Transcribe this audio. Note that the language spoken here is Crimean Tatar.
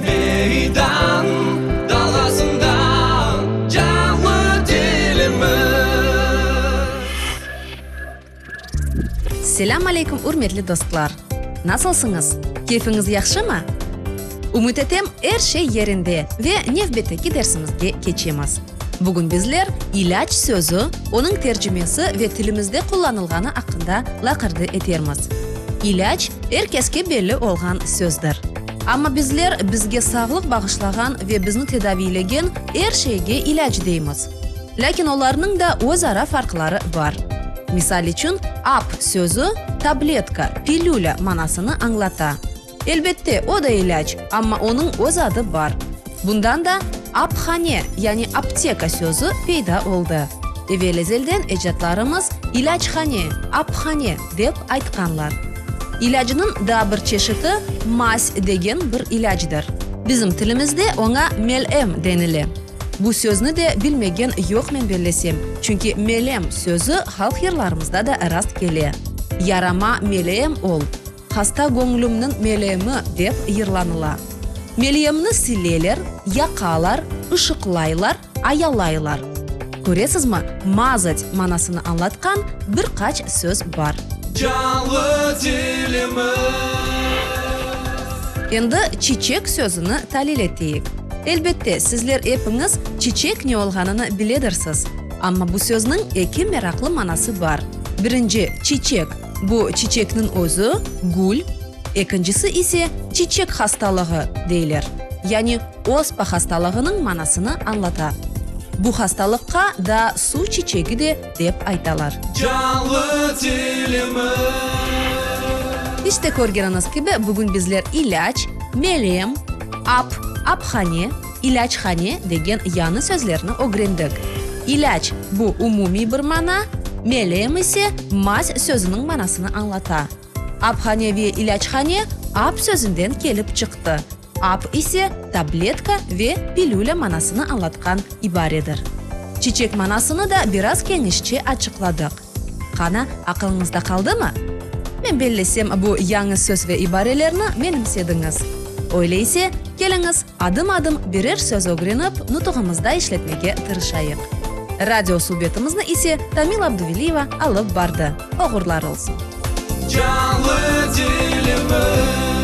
Meydan dalasında canlı tilimiz. Selâm aleyküm, ürmetli dostlar! Nasılsıñız? Keyfiñiz yahşımı? Ümüt etem, er şey yerinde ve nevbetteki dersimizge keçemiz. Bugün bizler ilâc sözü, onıñ tercimesi ve tilimizde qullanılğanı aqqında laqırdı etermiz. İlâc, er keske belli olğan sözdir. Amma bizler bizge sağlıq bağışlağan ve bizni tedaviylegen er şeyge ilâc deymiz. Lâkin olarnıñ da öz ara farqları bar. Misal içün, ap sözü tabletka, pilülâ manasını añlata. Elbette, o da ilâc, amma onıñ öz adı bar. Bundan da aphane, yani apteka sözü peyda oldı. Evel-ezelden ecdatlarımız ilâchane, aphane dep aytqanlar. İlâcnıñ daa bir çeşiti maz degen bir ilâcdır. Bizim tilimizde oña melem denile. Bu sözni de bilmegen yoq men bellesem, çünki melem sözü halq yırlarımızda da rast kele. Yarama melem ol. Hasta göñlümniñ melemi dep yırlanıla. Melyemni sileler, yaqalar, ışıqlaylar, ayalaylar. Köresizmi, mazat manasını añlatqan bir qaç söz bar. Canlı tilimiz. Endi çiçek sözüni talil eteyik. Elbette, sizler epiñiz çiçek ne olğanını biledirsiz. Amma bu sözniñ eki meraqlı manası bar. Birinci, çiçek, Bu çiçekniñ özü, gül, ekincisi ise çiçek hastalığı, deyler, yani ospa hastalığınıñ manasını añlata. Bu hastalıqqa daa suv çiçegi de dep aytalar. Canlı tilimiz. İşte körgeniñiz kibi, bugün bizler ilâc, melem, ap, aphane, İlâchane degen yañı sözlerni ögrendik. İlâc, bu umumiy bir mana, melem ise maz sözüniñ manasını añlata. Aphane ve ilâchane ap sözünden kelip çıqtı, ap ise tabletka ve pilülâ manasını añlatqan ibaredir. Çiçek manasını da biraz kenişçe açıqladıq. Qana, aqılıñızda qaldımı? Men bellesem, bu yañı söz ve ibarelerni menimsediñiz. Öyle ise, keliñiz, adım-adım birer söz ögrenip, nutuğımızda işletmege tırışayıq. Radio subetimizni ise Tamila Abduveliyeva alıp bardı. Oğurlar olsun! Canlı tilimiz.